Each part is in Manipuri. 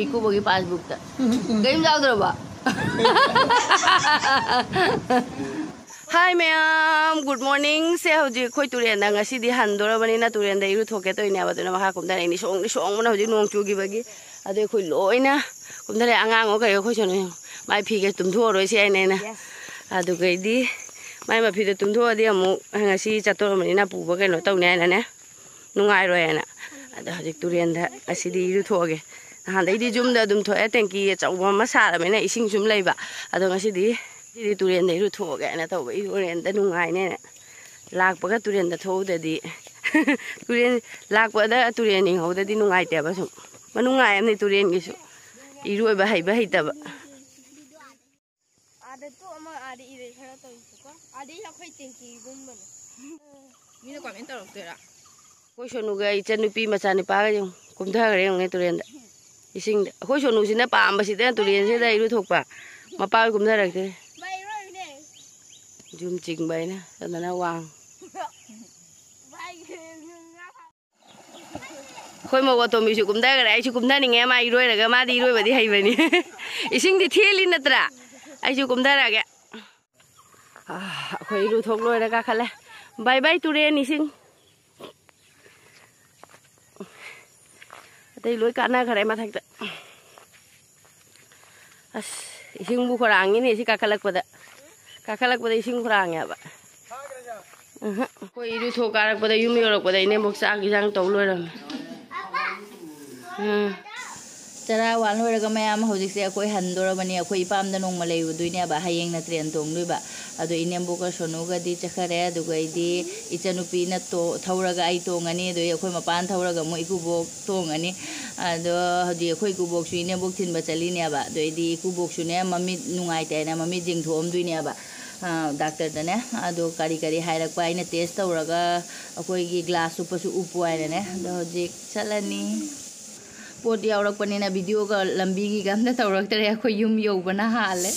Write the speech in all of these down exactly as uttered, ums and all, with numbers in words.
ꯏꯀꯨꯕꯣꯛꯀꯤ ꯄꯥꯁꯕꯨꯛꯇ ꯀꯔꯤꯝ ꯌꯥꯎꯗ꯭ꯔꯕꯣ? ꯍꯥꯏ ꯃꯌꯥꯝ, ꯒꯨꯗ ꯃꯣꯔꯅꯤꯡꯁꯦ꯫ ꯍꯧꯖꯤꯛ ꯑꯩꯈꯣꯏ ꯇꯨꯔꯦꯟꯗ ꯉꯁꯤꯗꯤ ꯍꯟꯗꯣꯔꯕꯅꯤꯅ ꯇꯨꯔꯦꯟꯗ ꯏꯔꯨꯊꯣꯛꯀꯦ ꯇꯧꯔꯤꯅꯦꯕ꯫ ꯑꯗꯨꯅ ꯃꯈꯥ ꯀꯨꯝꯊꯔꯛꯏꯅꯤ꯫ ꯁꯣꯡꯗꯤ ꯁꯣꯡꯕꯅ ꯍꯧꯖꯤꯛ ꯅꯣꯡ ꯆꯨꯈꯤꯕꯒꯤ꯫ ꯑꯗꯨ ꯑꯩꯈꯣꯏ ꯂꯣꯏꯅ ꯀꯨꯝꯊꯔꯛꯑꯦ꯫ ꯑꯉꯥꯡꯉꯣ ꯀꯩꯌꯣ ꯑꯩꯈꯣꯏ ꯁꯣꯅꯨ ꯌꯦꯡꯉꯣ꯫ ꯃꯥꯏ ꯐꯤꯒ ꯇꯨꯝꯊꯣꯛꯑꯔꯣꯏꯁꯦ ꯍꯥꯏꯅ ꯑꯩꯅ꯫ ꯑꯗꯨꯒꯩꯗꯤ ꯃꯥꯏ ꯃꯐꯤꯗꯣ ꯇꯨꯝꯊꯣꯛꯑꯗꯤ ꯑꯃꯨꯛ ꯉꯁꯤ ꯆꯠꯇꯣꯔꯕꯅꯤꯅ ꯄꯨꯕ ꯀꯩꯅꯣ ꯇꯧꯅꯤ ꯍꯥꯏꯅꯅꯦ꯫ ꯅꯨꯡꯉꯥꯏꯔꯣꯏꯅ꯫ ꯑꯗꯣ ꯍꯧꯖꯤꯛ ꯇꯨꯔꯦꯟꯗ ꯉꯁꯤꯗꯤ ꯏꯔꯨꯊꯣꯛꯑꯒꯦ꯫ ꯅꯍꯥꯟꯗꯩꯗꯤ ꯌꯨꯝꯗ ꯑꯗꯨꯝ ꯊꯣꯛꯑꯦ, ꯇꯦꯡꯀꯤ ꯑꯆꯧꯕ ꯑꯃ ꯁꯥꯔꯕꯅꯤꯅ ꯏꯁꯤꯡ ꯁꯨꯝ ꯂꯩꯕ꯫ ꯑꯗꯣ ꯉꯁꯤꯗꯤ, ꯉꯁꯤꯗꯤ ꯇꯨꯔꯦꯟꯗ ꯏꯔꯨꯊꯣꯛꯑꯒꯦꯅ ꯇꯧꯕ꯫ ꯏꯔꯨ-, ꯇꯨꯔꯦꯟꯗ ꯅꯨꯡꯉꯥꯏꯅꯦꯅ꯫ ꯂꯥꯛꯄꯒ ꯇꯨꯔꯦꯟꯗ ꯊꯣꯛꯎꯗꯗꯤ, ꯇꯨꯔꯦꯟ, ꯂꯥꯛꯄꯗ ꯇꯨꯔꯦꯟ ꯌꯦꯡꯍꯧꯗꯗꯤ ꯅꯨꯡꯉꯥꯏꯇꯦꯕ ꯁꯨꯝ꯫ ꯃꯅꯨꯡꯉꯥꯏ ꯑꯃꯅꯤ ꯇꯨꯔꯦꯟꯒꯤꯁꯨ꯫ ꯏꯔꯣꯏꯕ ꯍꯩꯕ ꯍꯩꯇꯕ꯫ ꯑꯥꯗ ꯇꯣꯛ ꯑꯃ ꯑꯥꯗ ꯏꯔꯩ ꯈꯔ ꯇꯧꯔꯤꯁꯤꯀꯣ꯫ ꯑꯥꯗꯤ ꯑꯩꯈꯣꯏ ꯇꯦꯡꯀꯤꯒꯨꯝꯕꯅꯦ꯫ ꯃꯤꯅ ꯀꯃꯦꯟ ꯇꯧꯔꯛꯇꯣꯏꯔꯥ? ꯑꯩꯈꯣꯏ ꯁꯣꯅꯨꯒ ꯏꯆꯟ ꯅꯨꯄꯤ ꯃꯆꯥ ꯅꯤꯄꯥꯒ ꯌꯦꯡꯉꯨ, ꯀꯨꯝꯊꯈ꯭ꯔꯦ ꯌꯦꯡꯉꯨꯅꯦ ꯇꯨꯔꯦꯟꯗ꯫ ꯏꯁꯤꯡꯗ꯫ ꯑꯩꯈꯣꯏ ꯁꯣꯅꯨꯁꯤꯅ ꯄꯥꯝꯕꯁꯤꯗ ꯇꯨꯔꯦꯟꯁꯤꯗ ꯏꯔꯨꯊꯣꯛꯄ꯫ ꯃꯄꯥ ꯍꯣꯏ ꯀꯨꯝꯊꯔꯛꯇ꯭ꯔꯦ꯫ ꯚꯥꯏ, ꯏꯔꯣꯏꯕꯅꯦ꯫ ꯌꯨꯝ ꯆꯤꯡꯕ ꯍꯥꯏꯅ ꯇꯗꯅ ꯋꯥꯡ꯫ ꯚꯥꯏ, ꯉꯥ ꯐꯥ-, ꯑꯩꯈꯣꯏ ꯃꯧ ꯑꯇꯣꯝꯕꯤꯁꯨ ꯀꯨꯝꯊꯈ꯭ꯔꯦ꯫ ꯑꯩꯁꯨ ꯀꯨꯝꯊꯅꯤꯡꯉꯦ꯫ ꯃꯥ ꯏꯔꯣꯏꯔꯒ, ꯃꯥꯗꯤ ꯏꯔꯣꯏꯕꯗꯤ ꯍꯩꯕꯅꯤ꯫ ꯏꯁꯤꯡꯗꯤ ꯊꯦꯜꯂꯤ ꯅꯠꯇ꯭ꯔꯥ? ꯑꯩꯁꯨ ꯀꯨꯝꯊꯔꯛꯑꯒꯦ꯫ ꯑꯥ, ꯑꯩꯈꯣꯏ ꯏꯔꯨꯊꯣꯛ ꯂꯣꯏꯔ ꯀꯥꯈꯠꯂꯦ꯫ ꯕꯥꯏ ꯕꯥꯏ ꯇꯨꯔꯦꯟ ꯏꯁꯤꯡ꯫ ꯑꯇꯩ ꯂꯣꯏ ꯀꯥꯟꯅꯈ꯭ꯔꯦ ꯃꯊꯛꯇ꯫ ꯑꯁ, ꯏꯁꯤꯡꯕꯨ ꯈꯣꯏꯔꯥꯡꯉꯤꯅꯦ ꯁꯤ ꯀꯥꯈꯠꯂꯛꯄꯗ꯫ ꯀꯥꯈꯠꯂꯛꯄꯗ ꯏꯁꯤꯡ ꯈꯣꯏꯔꯥꯡꯉꯦꯕ꯫ ꯎꯝꯍꯨꯝ꯫ ꯑꯩꯈꯣꯏ ꯏꯔꯨꯊꯣꯛ ꯀꯥꯔꯛꯄꯗ, ꯌꯨꯝ ꯌꯧꯔꯛꯄꯗ ꯏꯅꯦꯝꯕꯣꯛ ꯆꯥꯛ ꯏꯟꯖꯥꯡ ꯇꯧ ꯂꯣꯏꯔꯝꯃꯦ꯫ ꯎꯝ꯫ ꯆꯔꯥ ꯋꯥꯟ ꯂꯣꯏꯔꯒ ꯃꯌꯥꯝ ꯍꯧꯖꯤꯛꯁꯦ ꯑꯩꯈꯣꯏ ꯍꯟꯗꯣꯔꯕꯅꯤ꯫ ꯑꯩꯈꯣꯏ ꯏꯄꯥꯝꯗ ꯅꯣꯡꯃ ꯂꯩꯔꯨꯗꯣꯏꯅꯦꯕ꯫ ꯍꯌꯦꯡꯅ ꯇ꯭ꯔꯦꯟ ꯇꯣꯡꯗꯣꯏꯕ꯫ ꯑꯗꯣ ꯏꯅꯦꯝꯕꯣꯛꯀ ꯁꯣꯅꯨꯒꯗꯤ ꯆꯠꯈꯔꯦ꯫ ꯑꯗꯨꯒ ꯑꯩꯗꯤ ꯏꯆꯟꯅꯨꯄꯤꯅ ꯇꯣ-, ꯊꯧꯔꯒ ꯑꯩ ꯇꯣꯡꯉꯅꯤ꯫ ꯑꯗꯨꯗꯩ ꯑꯩꯈꯣꯏ ꯃꯄꯥꯅ ꯊꯧꯔꯒ ꯑꯃꯨꯛ ꯏꯀꯨꯕꯣꯛ ꯇꯣꯡꯉꯅꯤ꯫ ꯑꯗꯣ ꯍꯧꯖꯤꯛ ꯑꯩꯈꯣꯏ ꯏꯀꯨꯕꯣꯛꯁꯨ ꯏꯅꯦꯝꯕꯣꯛ ꯊꯤꯟꯕ ꯆꯠꯂꯤꯅꯦꯕ꯫ ꯑꯗꯨ ꯑꯩꯗꯤ ꯏꯀꯨꯕꯣꯛꯁꯨꯅꯦ ꯃꯃꯤꯠ ꯅꯨꯡꯉꯥꯏꯇꯦ ꯍꯥꯏꯅ ꯃꯃꯤꯠ ꯌꯦꯡꯊꯣꯛꯑꯝꯗꯣꯏꯅꯦꯕ, ꯑ, ꯗꯥꯛꯇꯔꯗꯅꯦ꯫ ꯑꯗꯣ ꯀꯔꯤ ꯀꯔꯤ ꯍꯥꯏꯔꯛꯄ ꯑꯩꯅ ꯇꯦꯁ ꯇꯧꯔꯒ ꯑꯩꯈꯣꯏꯒꯤ ꯒ꯭ꯂꯥꯁ ꯎꯞꯄꯁꯨ ꯎꯞꯄꯨ ꯍꯥꯏꯔꯦꯅꯦ꯫ ꯑꯗꯣ ꯍꯧꯖꯤꯛ ꯆꯠꯂꯅꯤ꯫ ꯄꯣꯠ ꯌꯥꯎꯔꯛꯄꯅꯤꯅ ꯚꯤꯗꯤꯑꯣꯒ ꯂꯝꯕꯤꯒꯤꯒ ꯑꯝꯇ ꯇꯧꯔꯛꯇ꯭ꯔꯦ꯫ ꯑꯩꯈꯣꯏ ꯌꯨꯝ ꯌꯧꯕꯅ ꯍꯥꯜꯂꯦ꯫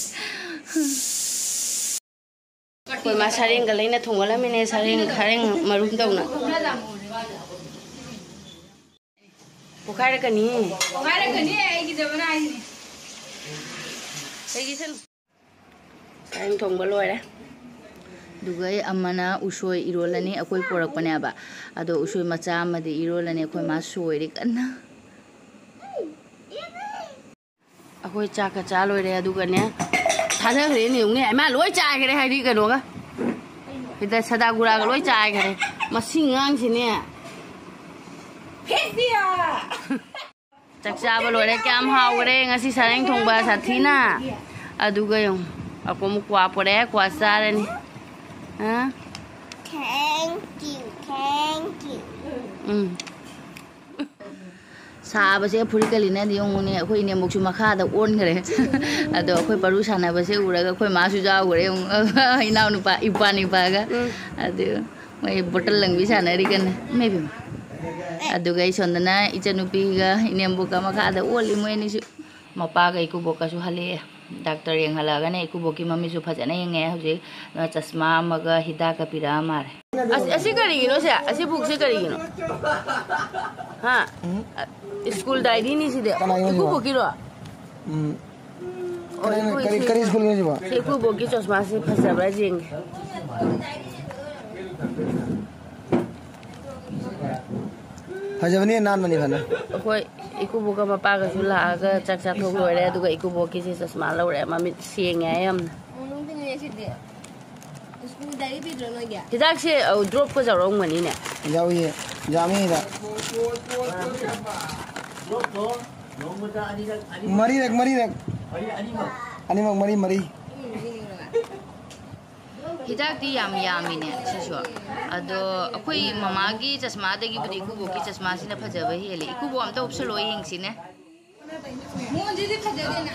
ꯑꯩꯈꯣꯏ ꯃꯥ ꯁꯔꯦꯡꯒ ꯂꯩꯅ ꯊꯣꯡꯒꯠꯂꯝꯃꯤꯅꯦ꯫ ꯁꯔꯦꯡ, ꯁꯔꯦꯡ ꯃꯔꯨꯝ ꯇꯧꯅ꯫ ꯄꯣꯛꯈꯥꯏꯔꯛꯀꯅꯤ꯫ ꯆꯥꯛ ꯊꯣꯡꯕ ꯂꯣꯏꯔꯦ꯫ ꯑꯗꯨꯒ ꯑꯩ ꯑꯃꯅ ꯎꯁꯣꯏ ꯏꯔꯣꯜꯂꯅꯤ, ꯑꯩꯈꯣꯏ ꯄꯣꯔꯛꯄꯅꯦꯕ꯫ ꯑꯗꯣ ꯎꯁꯣꯏ ꯃꯆꯥ ꯑꯃꯗꯤ ꯏꯔꯣꯜꯂꯅꯤ, ꯑꯩꯈꯣꯏ ꯃꯥ ꯁꯣꯏꯔꯤ ꯀꯟꯅ꯫ ꯑꯩꯈꯣꯏ ꯆꯥꯛꯀ ꯆꯥ ꯂꯣꯏꯔꯦ, ꯑꯗꯨꯒꯅꯦ ꯊꯥꯗꯈ꯭ꯔꯦꯅꯦ, ꯌꯦꯡꯉꯨꯅꯦ꯫ ꯏꯃꯥ ꯂꯣꯏ ꯆꯥꯏꯈ꯭ꯔꯦ ꯍꯥꯏꯗꯤ ꯀꯩꯅꯣꯒ, ꯁꯤꯗ ꯁꯗꯥꯒꯨꯔꯥꯒ ꯂꯣꯏ ꯆꯥꯏꯈ꯭ꯔꯦ꯫ ꯃꯁꯤ ꯑꯉꯥꯡꯁꯤꯅꯦ꯫ ꯆꯥꯛ ꯆꯥꯕ ꯂꯣꯏꯔꯦ꯫ ꯀꯌꯥꯝ ꯍꯥꯎꯈ꯭ꯔꯦ ꯉꯁꯤ ꯁꯔꯦꯡ ꯊꯣꯡꯕ ꯁꯥꯊꯤꯅ꯫ ꯑꯗꯨꯒ ꯌꯦꯡꯉꯨ, ꯑꯩꯈꯣꯏ ꯑꯃꯨꯛ ꯀ꯭ꯋꯥ ꯄꯨꯔꯛꯑꯦ, ꯀ꯭ꯋꯥ ꯆꯥꯔꯅꯤ꯫ ꯑ? Thank you, thank you. ꯎꯝ꯫ ꯁꯥꯕꯁꯦ ꯐꯨꯔꯤꯠꯀ ꯂꯤꯅꯗꯦ ꯌꯦꯡꯉꯨꯅꯦ꯫ ꯑꯩꯈꯣꯏ ꯏꯅꯦꯝꯕꯣꯛꯁꯨ ꯃꯈꯥꯗ ꯑꯣꯟꯈ꯭ꯔꯦ꯫ ꯑꯗꯣ ꯑꯩꯈꯣꯏ ꯄꯔꯨ ꯁꯥꯟꯅꯕꯁꯦ ꯎꯔꯒ ꯑꯩꯈꯣꯏ ꯃꯥꯁꯨ ꯌꯥꯎꯈ꯭ꯔꯦ ꯌꯦꯡꯉꯨ꯫ ꯏꯅꯥꯎꯅꯨꯄꯥ, ꯏꯄ꯭ꯋꯥ ꯅꯤꯄꯥꯒ꯫ ꯎꯝ꯫ ꯑꯗꯨ ꯃꯣꯏ ꯕꯣꯇꯜ ꯂꯪꯕꯤ ꯁꯥꯟꯅꯔꯤ ꯀꯟꯅ꯫ ꯏꯃꯥ ꯏꯕꯦꯝꯃ꯫ ꯑꯗꯨꯒ ꯑꯩ ꯁꯣꯝꯗꯅ ꯏꯆꯟꯅꯨꯄꯤꯒ ꯏꯅꯦꯝꯕꯣꯛꯀ ꯃꯈꯥꯗ ꯑꯣꯜꯂꯤ ꯃꯣꯏ ꯑꯅꯤꯁꯨ꯫ ꯃꯄꯥꯒ ꯏꯀꯨꯕꯣꯛꯀꯁꯨ ꯍꯜꯂꯛꯑꯦ꯫ ꯗꯥꯛꯇꯔ ꯌꯦꯡꯍꯜꯂꯛꯑꯒꯅꯦ ꯏꯀꯨꯕꯣꯛꯀꯤ ꯃꯃꯤꯠꯁꯨ ꯐꯖꯅ ꯌꯦꯡꯉꯦ꯫ ꯍꯧꯖꯤꯛ ꯆꯁꯃꯥ ꯑꯃꯒ ꯍꯤꯗꯥꯛꯀ ꯄꯤꯔꯛꯑ ꯃꯥꯜꯂꯦ꯫ ꯑꯁꯤ, ꯑꯁꯤ ꯀꯔꯤꯒꯤꯅꯣ ꯁꯦ? ꯑꯁꯤ ꯕꯨꯛꯁꯦ ꯀꯔꯤꯒꯤꯅꯣ? ꯍꯥ? ꯎꯝ꯫ ꯁ꯭ꯀꯨꯜ ꯗꯥꯏꯔꯤꯅꯤ ꯁꯤꯗꯤ꯫ ꯀꯅꯥꯒꯤꯅꯣ ꯁꯤꯕꯣ? ꯏꯀꯨꯕꯣꯛꯀꯤꯔꯣ? ꯎꯝ꯫ ꯑꯣ, ꯀꯅꯥꯅ, ꯏꯀꯨ ꯀꯔꯤ, ꯏꯁꯤꯡ꯫ ꯀꯔꯤ ꯁ꯭ꯀꯨꯜꯒꯤꯅꯣ ꯁꯤꯕꯣ? ꯁꯤ ꯏꯀꯨꯕꯣꯛꯀꯤ ꯆꯁꯃꯥꯁꯤ ꯐꯖꯕ꯭ꯔꯥ ꯌꯦꯡꯒꯦ꯫ ꯐꯖꯕꯅꯤ, ꯅꯥꯟꯕꯅꯤ ꯐꯅ꯫ ꯑꯩꯈꯣꯏ ꯏꯀꯨꯕꯣꯛꯀ ꯃꯄꯥꯒꯁꯨ ꯂꯥꯛꯑꯒ ꯆꯥꯛ ꯆꯥꯊꯣꯛ ꯂꯣꯏꯔꯦ, ꯑꯗꯨꯒ ꯏꯀꯨꯕꯣꯛꯀꯤꯁꯦ ꯆꯁꯃꯥ ꯂꯧꯔꯦ, ꯃꯃꯤꯠ ꯁꯦꯡꯉꯦ ꯍꯥꯏ ꯌꯥꯝꯅ꯫ ꯁ꯭ꯀꯨꯜ ꯗꯥꯏꯔꯤ ꯄꯤꯗ꯭ꯔꯣ ꯅꯣꯏꯒꯤ? ꯍꯤꯗꯥꯛꯁꯦ, ꯑꯧ, ꯗ꯭ꯔꯣꯞꯀ ꯌꯥꯎꯔꯝꯒꯅꯤꯅꯦ꯫ ꯌꯥꯎꯏꯌꯦ, ꯌꯥꯝꯃꯤ ꯍꯤꯗꯥꯛ꯫ ꯗ꯭ꯔꯣꯞꯇꯣ ꯅꯣꯡꯃꯗ ꯑꯅꯤꯔꯛ, ꯑꯅꯤꯔꯛ꯫ ꯃꯔꯤꯔꯛ, ꯃꯔꯤꯔꯛ꯫ ꯃꯔꯤ, ꯑꯅꯤꯃꯛ꯫ ꯑꯅꯤꯃꯛ ꯃꯔꯤ, ꯃꯔꯤ꯫ ꯍꯤꯗꯥꯛꯇꯤ ꯌꯥꯝ ꯌꯥꯝꯃꯤꯅꯦ ꯁꯤꯁꯨ꯫ ꯑꯗꯣ ꯑꯩꯈꯣꯏ ꯃꯃꯥꯒꯤ ꯆꯁꯃꯥꯗꯒꯤꯕꯨꯗꯤ ꯏꯀꯨꯕꯣꯛꯀꯤ ꯆꯁꯃꯥꯁꯤꯅ ꯐꯖꯕ ꯍꯦꯜꯂꯦ꯫ ꯏꯀꯨꯕꯣꯛ ꯑꯝꯇ ꯎꯞꯁꯜꯂꯣ ꯌꯦꯡꯁꯤꯅꯦ꯫ ꯃꯉꯣꯟꯗꯗꯤ ꯐꯖꯗꯦꯅ꯫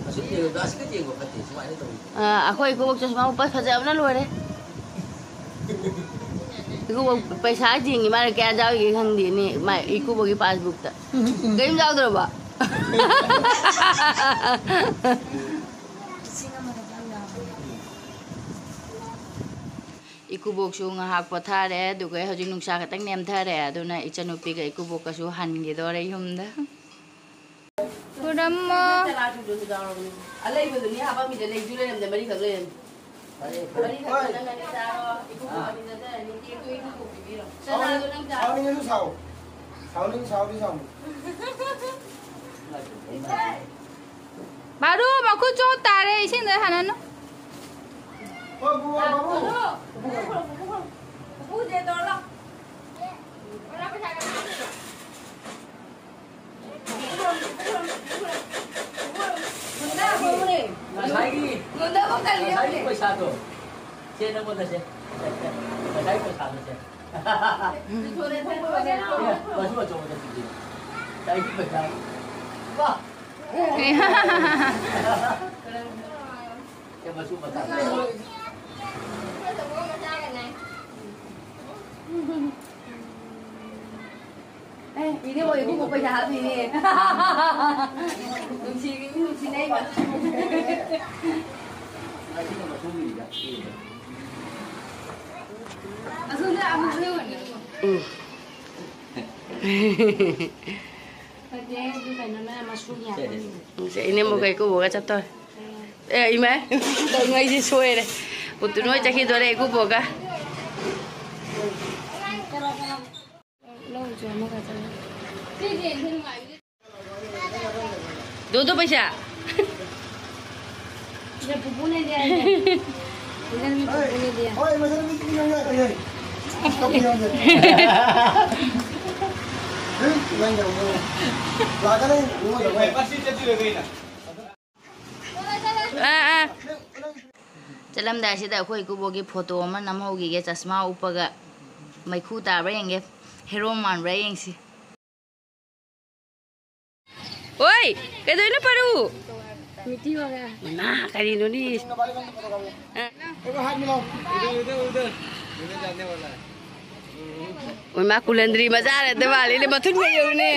ꯑꯁꯤ ꯌꯦꯡꯉꯨꯗ, ꯑꯁꯤꯒ ꯌꯦꯡꯉꯣ ꯐꯠꯇꯦ, ꯁꯨꯃꯥꯏꯅ ꯇꯧꯋꯤ꯫ ꯑ, ꯑꯩꯈꯣꯏ ꯏꯀꯨꯕꯣꯛ ꯆꯁꯃꯥ ꯎꯞꯄ ꯐꯖꯕꯅ ꯂꯣꯏꯔꯦ꯫ ꯏꯀꯨꯕꯣꯛ ꯄꯩꯁꯥ ꯌꯦꯡꯉꯤ, ꯃꯥꯅ ꯀꯌꯥ ꯌꯥꯎꯔꯤꯒꯦ ꯈꯪꯗꯦꯅꯦ, ꯃꯥ ꯏꯀꯨꯕꯣꯛꯀꯤ ꯄꯥꯁꯕꯨꯛꯇ꯫ ꯀꯔꯤꯝ ꯌꯥꯎꯗ꯭ꯔꯕꯣ? ꯏꯀꯨꯕꯣꯛꯁꯨ ꯉꯥꯏꯍꯥꯛ ꯄꯣꯊꯥꯔꯦ, ꯑꯗꯨꯒ ꯍꯧꯖꯤꯛ ꯅꯨꯡꯁꯥ ꯈꯤꯇꯪ ꯅꯦꯝꯊꯔꯦ, ꯑꯗꯨꯅ ꯏꯆꯟꯅꯨꯄꯤꯒ ꯏꯀꯨꯕꯣꯛꯀꯁꯨ ꯍꯟꯈꯤꯗꯣꯔꯦ ꯌꯨꯝꯗ꯫ ꯔꯝꯃꯣ꯫ ꯆꯅꯥ ꯆꯨꯔꯁꯨ ꯌꯥꯎꯔꯕꯅꯤ꯫ ꯑꯂꯩꯕꯗꯨꯅꯤ ꯍꯥꯄꯝꯃꯤꯁꯦ, ꯂꯩꯁꯨ ꯂꯩꯔꯝꯗꯦ, ꯃꯔꯤꯈꯛ ꯂꯩꯔꯝꯃꯤ꯫ ꯃꯔꯤꯈꯛ ꯅꯪ ꯑꯅꯤ ꯆꯥꯔꯣ, ꯏꯀꯨꯕꯣꯛ ꯑꯅꯤ ꯆꯥꯖꯔꯅꯤ, ꯀꯦꯛꯇꯣ ꯏꯀꯨꯕꯣꯛ ꯄꯤꯕꯤꯔꯣ꯫ ꯆꯅꯥꯗꯣ ꯅꯪ ꯆꯥꯔꯣ꯫ ꯁꯥꯎꯅꯤꯡꯉꯁꯨ ꯁꯥꯎ꯫ ꯁꯥꯎꯅꯤꯡ-, ꯁꯥꯎꯗꯤ ꯁꯥꯎꯅꯤꯡ꯫ ꯕꯥꯔꯨ, ꯃꯈꯨꯠ ꯆꯣꯠ ꯇꯥꯔꯦ, ꯏꯁꯤꯡꯗ ꯁꯥꯟꯅꯅꯨ꯫ ꯍꯣꯏ, ꯕꯨ, ꯕꯨ, ꯕꯨ꯫ ꯄꯨꯄꯨꯁꯦ ꯇꯧꯔꯣ꯫ ꯉꯁꯥꯏꯒꯤ, ꯉꯁꯥꯏꯒꯤ ꯄꯩꯁꯥꯗꯣ꯫ ꯁꯦ, ꯅꯪꯉꯣꯟꯗ ꯁꯦ꯫ ꯉꯁꯥꯏꯒꯤ ꯄꯩꯁꯥꯗꯣ ꯁꯦ꯫ ꯃꯆꯨ ꯑꯆꯧꯕꯗ ꯄꯤꯕꯤꯌꯨ꯫ ꯉꯁꯥꯏꯒꯤ ꯄꯩꯁꯥ꯫ ꯋꯥ! ꯁꯦ, ꯃꯆꯨ ꯃꯆꯥ꯫ ꯑꯦ, ꯏꯅꯦ ꯍꯣꯏ, ꯏꯕꯨꯡꯉꯣ ꯄꯩꯁꯥ ꯍꯥꯞꯄꯤꯅꯦ꯫ ꯅꯨꯡꯁꯤꯕꯤ, ꯅꯨꯡꯁꯤꯅꯩꯕ꯫ ꯑꯁꯣꯝꯗ ꯑꯃꯨꯛ ꯌꯦꯡꯉꯣ꯫ ꯎꯝ꯫ ꯐꯖꯩ, ꯑꯗꯨ ꯀꯩꯅꯣꯅ ꯃꯁꯔꯨꯝ ꯌꯥꯝꯕꯅꯤ꯫ ꯁꯦ, ꯏꯅꯦꯝꯕꯣꯛꯀ ꯏꯀꯨꯕꯣꯛꯀ ꯆꯠꯇꯧꯔꯦ꯫ ꯑꯦ, ꯏꯃꯥ, ꯇꯧꯉꯩꯁꯦ ꯁꯣꯏꯔꯦ꯫ ꯄꯨꯇꯨ ꯅꯣꯏ ꯆꯠꯈꯤꯗꯣꯔꯦ, ꯏꯀꯨꯕꯣꯛꯀ꯫ ꯗꯣꯗꯣ ꯄꯩꯁꯥ꯫ ꯏꯗ ꯄꯨꯄꯨꯅꯦ ꯗꯤꯌꯥ, ꯏꯗ ꯃꯤ ꯄꯨꯄꯨꯅꯦ ꯗꯤꯌꯥ꯫ ꯍꯣꯏ, ꯃꯁꯥꯅ ꯃꯤ ꯄꯨꯄꯨꯅꯦ ꯗꯤꯌꯥ꯫ ꯂꯥꯛꯀꯅꯤ, ꯏꯕꯨꯡꯉꯣ꯫ ꯑꯥ, ꯑꯥ꯫ ꯆꯠꯂꯝꯗꯥꯏꯁꯤꯗ ꯑꯩꯈꯣꯏ ꯏꯀꯨꯕꯣꯛꯀꯤ ꯐꯣꯇꯣ ꯑꯃ ꯅꯝꯍꯧꯈꯤꯒꯦ, ꯆꯁꯃꯥ ꯎꯞꯄꯒ꯫ ꯃꯩꯈꯨ ꯇꯥꯕ꯭ꯔꯥ ꯌꯦꯡꯒꯦ, ꯍꯦꯔꯣ ꯃꯥꯟꯕ꯭ꯔꯥ ꯌꯦꯡꯁꯤ꯫ ꯑꯣꯏ, ꯀꯩꯗꯧꯔꯤꯅꯣ ꯄꯔꯨ? ꯃꯤꯇꯤ ꯋꯥꯒ꯫ ꯏꯃꯥ, ꯀꯔꯤꯅꯣꯅꯦ? ꯑ꯫ ꯑꯣꯏ ꯃꯥ, ꯀꯨꯂꯟꯗ꯭ꯔꯤ ꯃꯆꯥ ꯅꯠꯇ ꯃꯥꯜꯂꯤꯅꯦ, ꯃꯊꯨꯟꯒ ꯌꯦꯡꯉꯨꯅꯦ꯫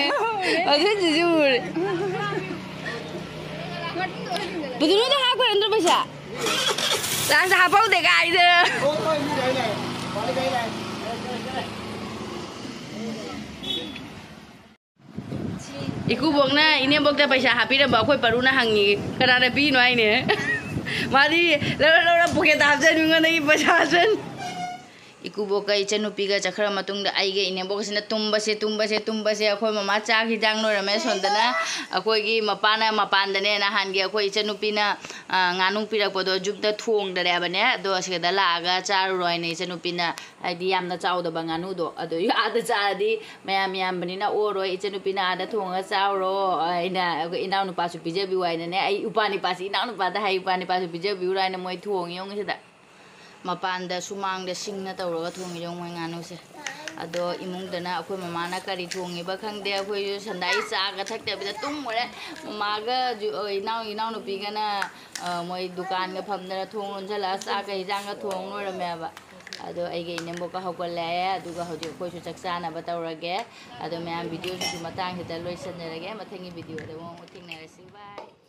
ꯃꯊꯨꯟꯁꯤꯁꯨ ꯎꯔꯦ꯫ ꯄꯨꯊꯣꯛꯂꯣꯗ ꯍꯥꯞꯈ꯭ꯔꯦ ꯅꯠꯇ꯭ꯔꯣ ꯄꯩꯁꯥ? ꯂꯥꯁꯇ ꯍꯥꯞꯄꯧꯗꯦ ꯀꯥꯏꯗ꯫ ꯏꯀꯨꯕꯣꯛꯅ ꯏꯅꯦꯝꯕꯣꯛꯇ ꯄꯩꯁꯥ ꯍꯥꯞꯄꯤꯔꯝꯕ ꯑꯩꯈꯣꯏ ꯄꯔꯨꯅ ꯍꯪꯉꯤ, "ꯀꯅꯥꯅ ꯄꯤꯅꯣ?" ꯍꯥꯏꯅꯦ꯫ ꯃꯥꯗꯤ ꯂꯧꯔ ꯂꯧꯔ ꯄꯣꯀꯦꯠꯇ ꯍꯥꯞꯆꯟ, ꯃꯤꯉꯣꯟꯗꯒꯤ ꯄꯩꯁꯥ ꯍꯥꯞꯆꯟ꯫ ꯏꯀꯨꯕꯣꯛꯀ ꯏꯆꯟꯅꯨꯄꯤꯒ ꯆꯠꯈ꯭ꯔ ꯃꯇꯨꯡꯗ ꯑꯩꯒ ꯏꯅꯦꯝꯕꯣꯛꯁꯤꯅ ꯇꯨꯝꯕꯁꯦ, ꯇꯨꯝꯕꯁꯦ, ꯇꯨꯝꯕꯁꯦ꯫ ꯑꯩꯈꯣꯏ ꯃꯃꯥ ꯆꯥꯛ ꯍꯤꯟꯖꯥꯡ ꯂꯣꯏꯔꯝꯃꯦ꯫ ꯁꯣꯝꯗꯅ ꯑꯩꯈꯣꯏꯒꯤ ꯃꯄꯥꯅ ꯃꯄꯥꯟꯗꯅꯦ, ꯅꯍꯥꯟꯒꯤ ꯑꯩꯈꯣꯏ ꯏꯆꯟꯅꯨꯄꯤꯅ, ꯑ, ꯉꯥꯅꯨ ꯄꯤꯔꯛꯄꯗꯣ ꯌꯨꯝꯗ ꯊꯣꯡꯗꯔꯦꯕꯅꯦ꯫ ꯑꯗꯣ ꯑꯁꯤꯗ ꯂꯥꯛꯑꯒ ꯆꯥꯔꯨꯔꯣ ꯍꯥꯏꯅ ꯏꯆꯟꯅꯨꯄꯤꯅ, ꯍꯥꯏꯗꯤ ꯌꯥꯝꯅ ꯆꯥꯎꯗꯕ ꯉꯥꯅꯨꯗꯣ꯫ ꯑꯗꯣ ꯑꯥꯗ ꯆꯥꯔꯗꯤ ꯃꯌꯥꯝ ꯌꯥꯝꯕꯅꯤꯅ ꯑꯣꯔꯣꯏ꯫ ꯏꯆꯟꯅꯨꯄꯤꯅ ꯑꯥꯗ ꯊꯣꯡꯉꯒ ꯆꯥꯎꯔꯣ, ꯑꯩꯅ, ꯏꯅꯥꯎꯅꯨꯄꯥꯁꯨ ꯄꯤꯖꯕꯤꯌꯨ ꯍꯥꯏꯅꯅꯦ꯫ ꯑꯩ ꯏꯄꯥ ꯅꯤꯄꯥꯁꯤ, ꯏꯅꯥꯎꯅꯨꯄꯥꯗ ꯍꯥꯏ, "ꯏꯄꯥ ꯅꯤꯄꯥꯁꯨ ꯄꯤꯖꯕꯤꯌꯨꯔꯣ" ꯍꯥꯏꯅ ꯃꯣꯏ ꯊꯣꯡꯉꯤ ꯌꯦꯡꯉꯨ ꯁꯤꯗ꯫ ꯃꯄꯥꯟꯗ ꯁꯨꯃꯥꯡꯗ ꯁꯤꯡꯅ ꯇꯧꯔꯒ ꯊꯣꯡꯉꯤ ꯌꯦꯡꯉꯨ ꯃꯣꯏ ꯉꯥꯅꯨꯁꯦ꯫ ꯑꯗꯣ ꯏꯃꯨꯡꯗꯅ ꯑꯩꯈꯣꯏ ꯃꯃꯥꯅ ꯀꯔꯤ ꯊꯣꯡꯉꯤꯕ ꯈꯪꯗꯦ, ꯑꯩꯈꯣꯏꯁꯨ ꯁꯟꯗꯥꯏ ꯆꯥꯒ ꯊꯛꯇꯕꯤꯗ ꯇꯨꯝꯃꯨꯔꯦ꯫ ꯃꯃꯥꯒ ꯖꯨ-, ꯑ, ꯏꯅꯥꯎ-, ꯏꯅꯥꯎꯅꯨꯄꯤꯒꯅ, ꯑ, ꯃꯣꯏ ꯗꯨꯀꯥꯟꯒ ꯐꯝꯗꯅ ꯊꯣꯡ ꯂꯣꯟꯁꯤꯜꯂꯒ ꯆꯥꯛꯀ ꯍꯤꯟꯖꯥꯡꯒ ꯊꯣꯡ ꯂꯣꯏꯔꯝꯃꯦꯕ꯫ ꯑꯗꯣ ꯑꯩꯒ ꯏꯅꯦꯝꯕꯣꯛꯀ ꯍꯧꯒꯠꯂꯛꯑꯦ꯫ ꯑꯗꯨꯒ ꯍꯧꯖꯤꯛ ꯑꯩꯈꯣꯏꯁꯨ ꯆꯥꯛ ꯆꯥꯅꯕ ꯇꯧꯔꯒꯦ꯫ ꯑꯗꯣ ꯃꯌꯥꯝ, ꯚꯤꯗꯤꯑꯣꯁꯤꯁꯨ ꯃꯇꯥꯡꯁꯤꯗ ꯂꯣꯏꯁꯤꯟꯖꯔꯒꯦ꯫ ꯃꯊꯪꯒꯤ ꯚꯤꯗꯤꯑꯣꯗ ꯑꯃꯨꯛ ꯊꯦꯡꯅꯔꯁꯤ꯫ ꯕꯥꯏ꯫